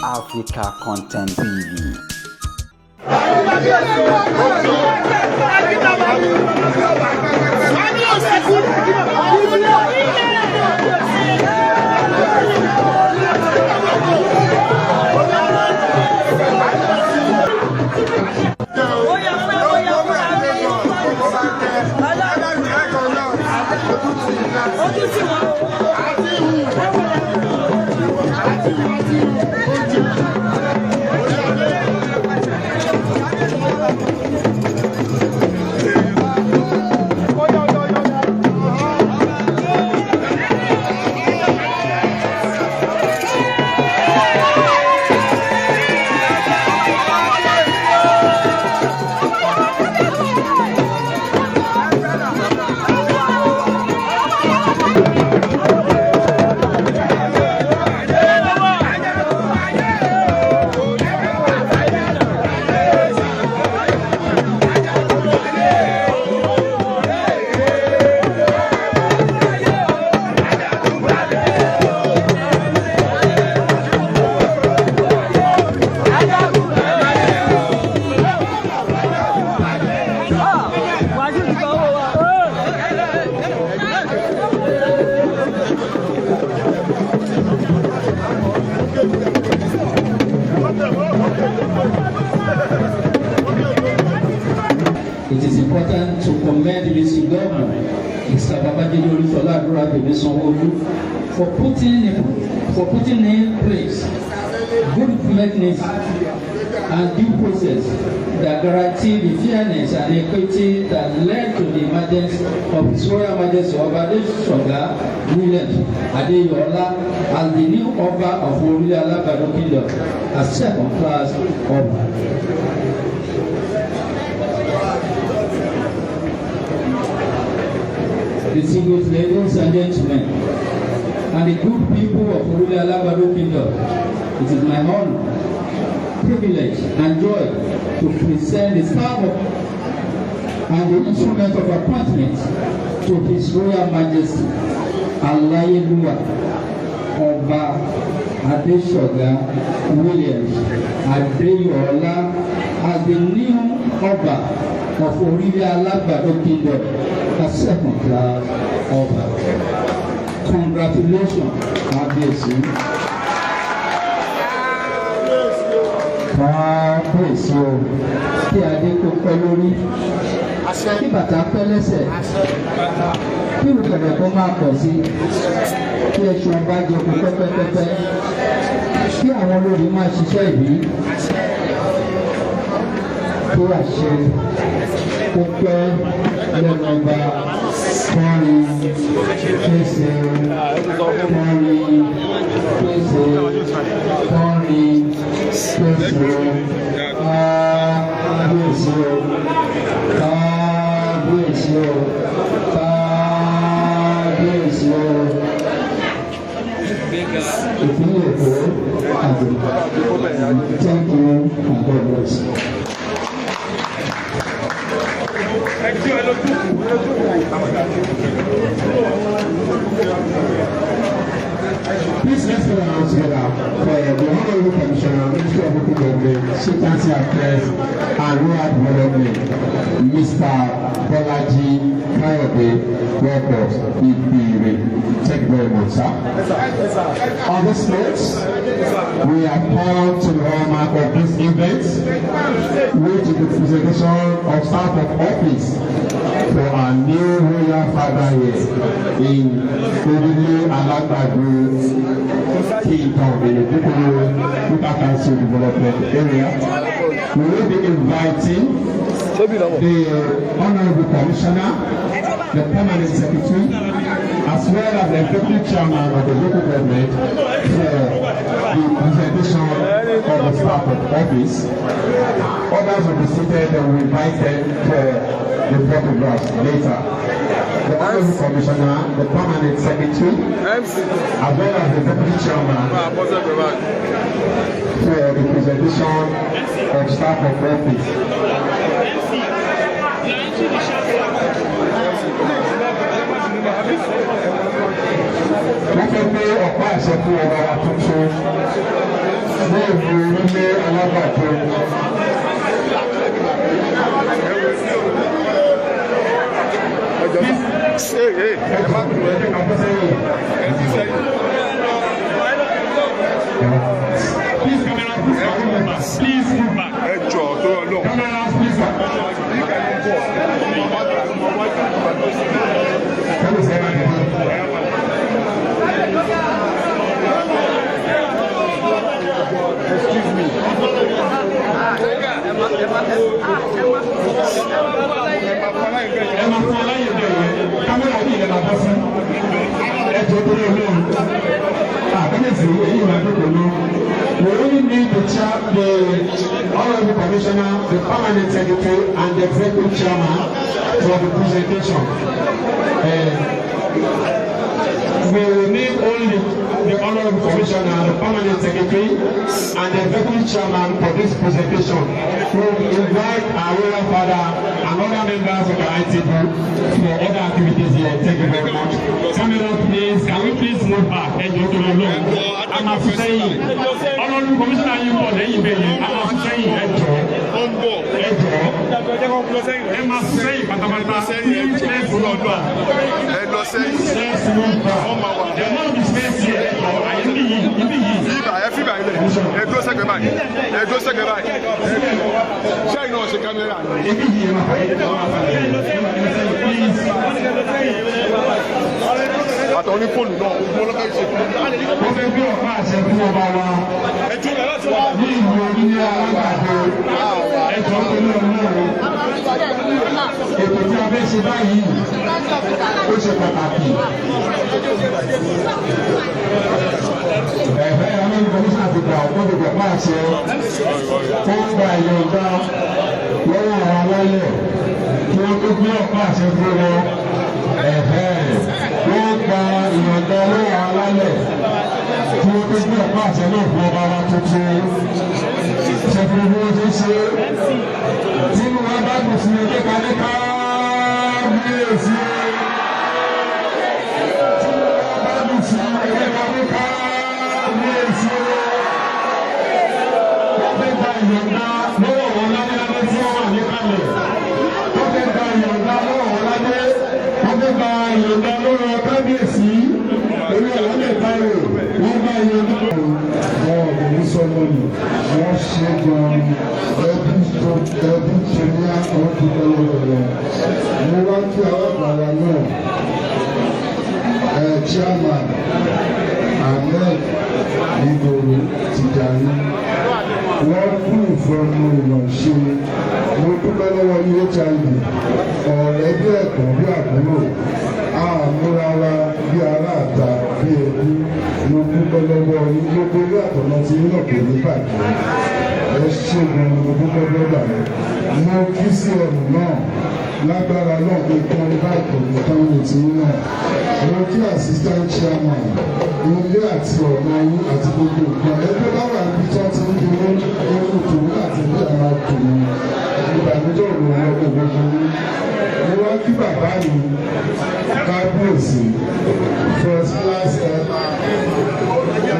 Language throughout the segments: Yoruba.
Africa Content TV. It is important to commend the Mr. Governor, Mr. Babajide Olusola Aduratemi Sanwo-Olu, for putting in place good mechanism and due process that guarantee the fairness and equity that led to the emergence of His Royal Majesty Ọba Adesoga Williams Adeyola as the new Oba of Orile Alagbado Kingdom, as second class Oba. Distinguished ladies and gentlemen, and the good people of Orile Alagbado Kingdom, it is my honor, privilege, and joy to present the staff of and the instrument of appointment to His Royal Majesty Aláyélúwà Ọba Adesoga Williams Adeyola as the new Oba of Orile Alagbado Kingdom, a second class Oba. Congratulations, Kábíyèsí. Kábíyèsí o, kí adé kó pẹ́ lórí, kí bàtà pẹ́ lẹ́sẹ̀, kí ìrùkẹ̀rẹ̀ kó máa pọ̀ sí, kí ẹṣin ọba jẹko pẹ́pẹ́pẹ́pẹ́, kí àwọn olórí máa ṣiṣẹ́ ìbí, kí àṣẹ kó pẹ́ lẹ́nu ọba kọrin kése, kọrin kése, kọrin kése. Kábíyèsí o, kábíyèsí o, kábíyèsí o. Ìpínlẹ̀ Èkó àti, thank you and God bless. Please, let's put our hands together for the Honorable Commissioner, Ministry of Local Government, Chieftaincy Affairs and Rural Development, Mr. Bolaji Kayode Welcome Ibire. Thank you very much, sir. On this note, we have come to the hallmark of this event, which is the presentation of staff of office for our new royal father here in Orile Alagbado Kingdom in Obukoro Local Council Development Area. We will be inviting the Honorable Commissioner, the Permanent Secretary, as well as the Executive Chairman of the local government for the presentation of the staff of office. Others will be seated and we invite them for the photographs later. The Honorable Commissioner, the Permanent Secretary, as well as the Deputy Chairman for the presentation of staff of office. Wọ́n fẹ́ gbé ọ̀pá àṣẹ fún ọba wa tuntun. Ní ìlú Orílé Alágbàdo. Ẹ má Ẹ jẹ́ ká bọ́ sẹ́yìn. Ẹ ti sẹ́yìn. Please, camera, please move back. Please move back. Ẹ jọ tó yọ lọ. Cameras, please. Kábíyèsí, ẹ máa dìde. Excuse me. Ẹ máa fún aláyè bẹ́ẹ̀ yẹn. Camera yìí lè máa bọ́ sí. Ẹ jọ torí Ọlọ́run. Kábíyèsí, èyí máa dúró lọ. We only need the chair, the honorable commissioner, the permanent secretary, and the executive chairman for the presentation. We will need only the honorable commissioner, the permanent secretary, and the executive chairman for this presentation. We will invite our royal father and other members of the ITB for other activities here. Thank you very much. Camera, please, can we please move back? Ẹ jọ̀ọ́ tó lọ lọ́wọ́. A máa fi sẹ́yìn. Honorable commissioner yín bọ̀ lẹ́yìn bẹ́ẹ̀ yẹn. A máa fi sẹ́yìn, ẹ jọ̀ọ́. Ó ń bọ̀. Ẹ jọ̀ọ́. Ẹ máa fi sẹ́yìn pátápátá. Please, let's move back. Ẹ lọ sẹ́yìn. Let's move back. There must be space here. Ẹ jọ̀ọ́, àyè níbí yìí, níbí yìí. Ibà ẹ fíbà ilẹ̀. Ẹ dúró sẹ́gbẹ̀ẹ́ báyìí. Ẹ dúró sẹ́gbẹ̀ẹ́ báyìí. Ṣẹ́yìn náà ṣe camera ni? Ibi yìí ẹ máa fà yé, ẹ máa fà yé. Please. Àtọ̀ ní fóònù náà, gbogbo ọlọ́pàá ṣe. Wọ́n fẹ́ gbé ọ̀pá àṣẹ fún ọba wa ní ìlú Orílé Alágbàdo. Ẹ jọ̀ọ́ torí Ọlọ́run. Ètò tí a fẹ́ ṣe báyìí, ó ṣe pàtàkì. Ẹ̀fẹ́ ọlọ́run kọmíṣánná ti gbà ọ̀pọ̀ gbogbo ọ̀pá àṣẹ tó ń gba ìyọ̀ǹda lọ́wọ́ àwọn alálẹ̀ kí wọ́n tó gbé ọ̀pá àṣẹ fún wọn. Ẹ̀fẹ́ wọ́n gba ìyọ̀ǹda lọ́wọ́ àwọn alálẹ̀ kí wọ́n tó gbé ọ̀pá àṣẹ náà fún ọba wa tuntun. Ṣe fún bí wọ́n ṣe ṣe tí wọ́n bá dùn sí ẹgbẹ́ kan ní kábíyèsí. Tí wọ́n bá dùn sí ẹgbẹ́ kan ní kábíyèsí. Wọ́n fẹ́ gba ìyọ̀ǹda lọ́wọ́ wọn ládéládé tí wọ́n wà níkàlẹ̀. Wọ́n fẹ́ gba ìyọ̀ǹda lọ́wọ́ wọn ládé. Wọ́n fẹ́ gba ìyọ̀ǹda lọ́wọ́ kábíyèsí. Orí ọ̀làlẹ̀ táyò wọ́n gba ìyọ̀ǹda. Wọn ò ní sọmọ nù, wọ́n ṣe gan-an. Ẹbí tó ẹbí tó ní àwọn dúpẹ́ lọ́wọ́ wọn. Mo wá kí alágbára náà, ẹ chairman Ahmed Igoro Tijani, wọ́n kú ìfọ̀nù èèyàn ṣe. Mo dúpẹ́ lọ́wọ́ UHID, ọ̀rẹ́ bí ẹ̀gbọ́n bí àbúrò, àmúra wa bí ará àta bí ẹbí. Mo dúpẹ́ lọ́wọ́ yín. Gbogbo ilé àtọ̀nà tí yín náà kò ní bàjẹ́. Ẹ ṣe gan, mo dúpẹ́ lọ́dà rẹ̀. Mo kí sí ẹrù náà lágbára náà, nǹkan báyìí kò ní tán ní tí yín náà. Mo kí assistant chairman, ilé àti ọ̀nà yín àti gbogbo nǹkan ẹgbẹ́ bá wà níbi tí wọ́n ti ń dunú, inú tòun àti bí àwọn àdùnnú ìbànújẹ́ òun lọ́wọ́ gbogbo yín. Mo wá kí bàbá mi kábíyèsí, first class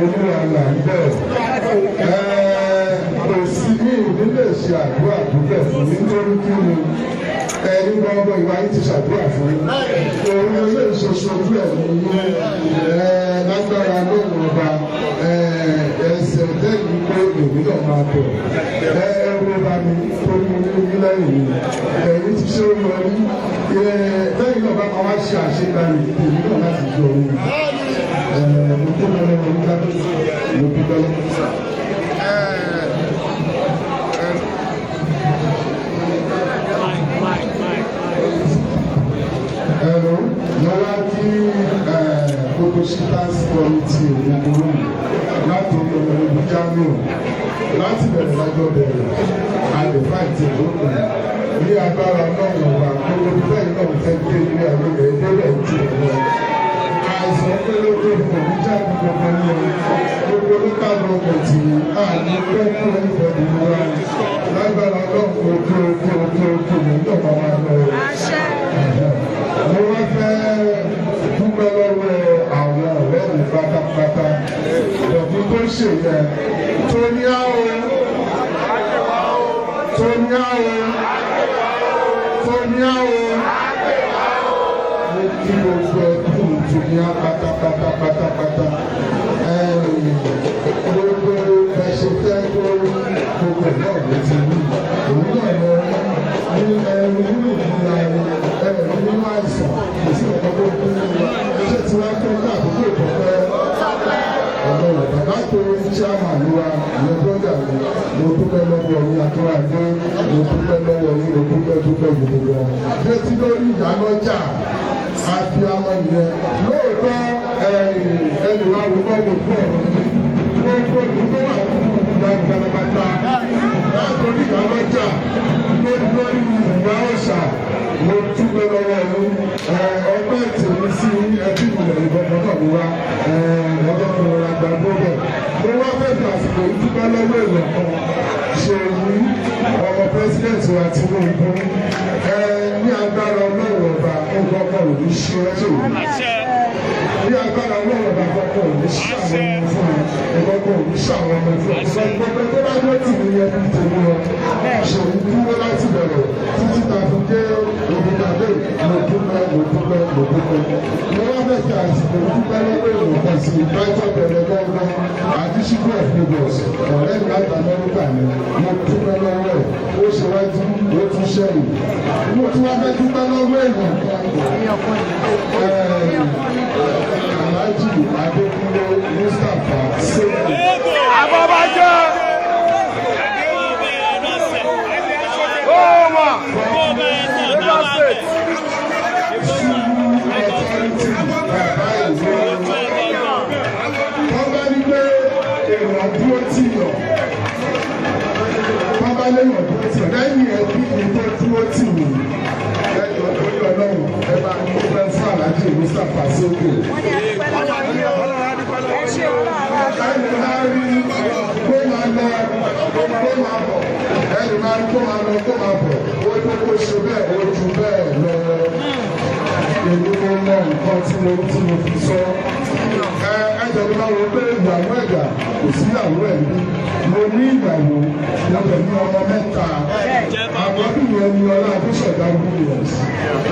olúwa là ń bẹ̀. Kò sí ní ìlú lè ṣe àdúrà dúpẹ́ fún, nítorí kí ni ẹni gbọ́ngàn ìwà yìí ti ṣàdúrà fún òun ló lè ṣe ṣojú ẹ̀ ní lágbára lóhùn ọba ẹsẹ̀ tẹ́yìn pé èmi náà máa bọ̀ ẹ ẹrú bá mi tó mú ní lẹ́yìn mi. Ẹ̀yin ti ṣe ó yọrí lẹ́yìn náà bá máa wá ṣe àṣegbàlè tèmi náà láti jọ òun. Mo dúpẹ́ lọ́wọ́ nígbà, mo dúpẹ́ lọ́wọ́. Ẹ̀rọ lọ́wọ́ kí gbogbo shitas committee ògbógbòrò láti ọmọ ìlú Jamiu láti bẹ̀rẹ̀ lájọ́ bẹ̀rẹ̀ àlèfà ìtẹ̀lókun ní agbára náà wà. Gbogbo bẹ́ẹ̀ náà fẹ́ dé ilé ayé rẹ̀ débẹ̀ jù lọ. Àìsàn pélébé fún òní jáde gbogbo ní gbogbo local government àní pẹ́ẹ́kú everybody wa lágbára náà. Òkè òkè òkè òkè ní ìjọba máa lọ. Mo wá fẹ́ dúpẹ́ lọ́wọ́ àwọn ọ̀rẹ́ mi pátápátá bọ̀dún tó ṣe yẹn. Tóníà o, tóníà o, tóníà o. Mo kí gbogbo ẹbí tóníà pátápátá pátápátá. Gbogbo ẹṣẹ fẹ́ kó gbogbo náà ló ti rí. Òun náà lọ ní ẹrù nínú ìlera ẹrù nínú àìsàn, kò sí ọ̀kan tó kú nínú wa. Ṣé tí wàá tó ní àkókò ìtọ́pẹ́ ọlọ́run bàbá tó ń chairman wa, ìyẹn brother mi, mo dúpẹ́ lọ́wọ́ yín. Akínwájú, mo dúpẹ́ lọ́wọ́ yín, mo dúpẹ́ dúpẹ́ gidi gan. Létí lórí ìyálọ́jà àfihàn yẹn lóòótọ́, ẹnì wa wò kọ́ gbogbo ọ̀rọ̀ gbogbo ìlú wà fún ìgbà pátápátá látòrí ìyálọ́jà lórí lórí ìyá ọ̀ṣà. Mo dúpẹ́ lọ́wọ́ yín. Ọgbẹ́ tèmi sí ẹbí ìmọ̀lẹ̀ ìbọn kan náà mi wá ọjọ́ kan rọra gba gbọ́dọ̀. Mo wá fẹ́ fi àsìkò yìí dúpẹ́ lọ́wọ́ èèyàn kan, Ṣèyí, ọmọ president wa, Tinubu. Ní agbára Ọlọ́run Ọba, nǹkan kan ò ní ṣe ẹ́ ṣèyí. Ní agbára Ọlọ́run Ọba, kankan ò ní ṣe àwọn ọmọ fún mi, nǹkan kan ò ní ṣe àwọn ọmọ fún mi. Gbogbo tó bá dé tì mí yẹn bí tèmi lọ, Ṣèyí dúró láti bẹ̀rẹ̀ títí ta fi dé ibi tàbí. Mo dúpẹ́, mo dúpẹ́, mo dúpẹ́. Mo wá fẹ́ fi àsìkò dúpẹ́ lọ́wọ́ èèyàn kan sí ìbájọ́ bẹ̀rẹ̀ gbọ́ngàn, Àdísíkú of Lagos, ọ̀rẹ́ mi láti Amẹ́ríkà ni. Mo dúpẹ́ lọ́wọ́ ẹ̀, ó ṣe wájú, ó tún ṣẹ́yìn. Mo tún wá fẹ́ dúpẹ́ lọ́wọ́ èèyàn kan, Alhaji Adékúnlé Mustapha Sèkì. Abọ́bájọ́. Ó wà. Lagos State. Authority bàbá ìwé, wọ́n bá ní pé èèyàn dúró tì yàn, wọ́n bá léèyàn dúró tì yàn lẹ́yìn ẹbí mi tó dúró tì mí lẹ́yìn ọdún Ọlọ́run, ẹ bá ń dúpẹ́ fún Alhaji Mustapha Sókè. Ẹni máa rí kó máa lọ kó máa bọ̀, ẹni máa rí kó máa lọ kó máa bọ̀, ó ní kó ṣe bẹ́ẹ̀, ó ju bẹ́ẹ̀ lọ. Èmi mo mọ nǹkan tí mo fi sọ. Ẹ jẹ́ kí n máa wo pé ìyàwó ẹ̀dá kò sí ìyàwó ẹ̀ bí. Mo ní ìyàwó, mo dẹ̀ ní ọmọ mẹ́ta. Àkọ́bí yẹn ni Ọlá Adéṣọ̀dá Williams,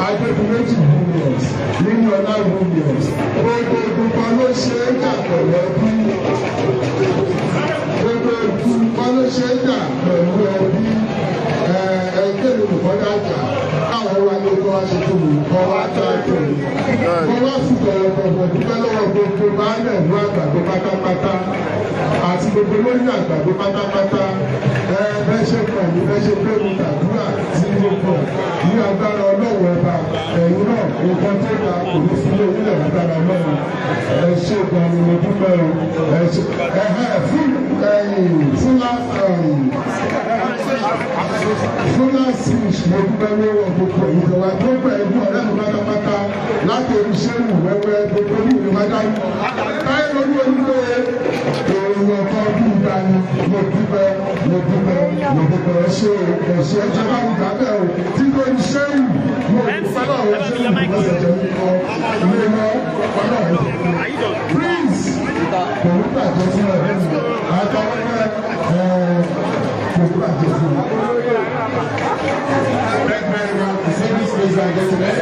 Adébúméjì Williams, nínú Ọlá Williams. Gbogbo gbogbo ló ṣe é jà pẹ̀lú ẹbí. Gbogbo gbogbo ló ṣe é jà pẹ̀lú ẹbí. Ẹgbẹ́ mi nìkan dájà káwọn wá ní kó wá ṣe tó mi kọ́ wá tó tó mi. Mo wá fi tọ̀wọ̀tọ̀wọ̀ dúpẹ́ lọ́wọ́ gbogbo baálẹ̀ ìlú Àgbàdo pátápátá àti gbogbo lórí Àgbàdo pátápátá. Ẹ bẹ́ ṣe pọ̀ ní bẹ́ ṣe pé mi gbàdúrà tí mo pọ̀ ní agbára Ọlọ́run Ọba, ẹ̀yin náà, nǹkan tó ga kò ní sí orílẹ̀ agbára Ọlọ́run. Ẹ ṣe gan ni, mo dúpẹ́ o, ẹ ṣe. Ẹ̀hẹ́ fún ẹ̀yìn fúnlá switch, mo dúpẹ́ lọ́wọ́ gbogbo ìjọba, gbogbo ẹ̀gbọ́n ọ̀rẹ́ mi pátápátá láti orí sẹ́wù wẹ́wẹ́, gbogbo ní ìlú májáde táyé lórí olúwo èèyàn kan bí ìgbà ni. Mo dúpẹ́, mo dúpẹ́, mo dúpẹ́. Ẹ ṣe o, ẹ ṣe. Ẹ jẹ́ bá mi gbà bẹ́ẹ̀ o tí lórí sẹ́wù. Mo dúpẹ́ lọ́wọ́ sẹ́wù lọ́sẹ̀ jẹ́ kọ́ ilé mọ́ ọlọ́run. Prince, kò ní bàjẹ́ fún ẹ àtàwọn ẹ, kò ní bàjẹ́ fún ẹ. Thank you very much. Distinguished ladies and gentlemen.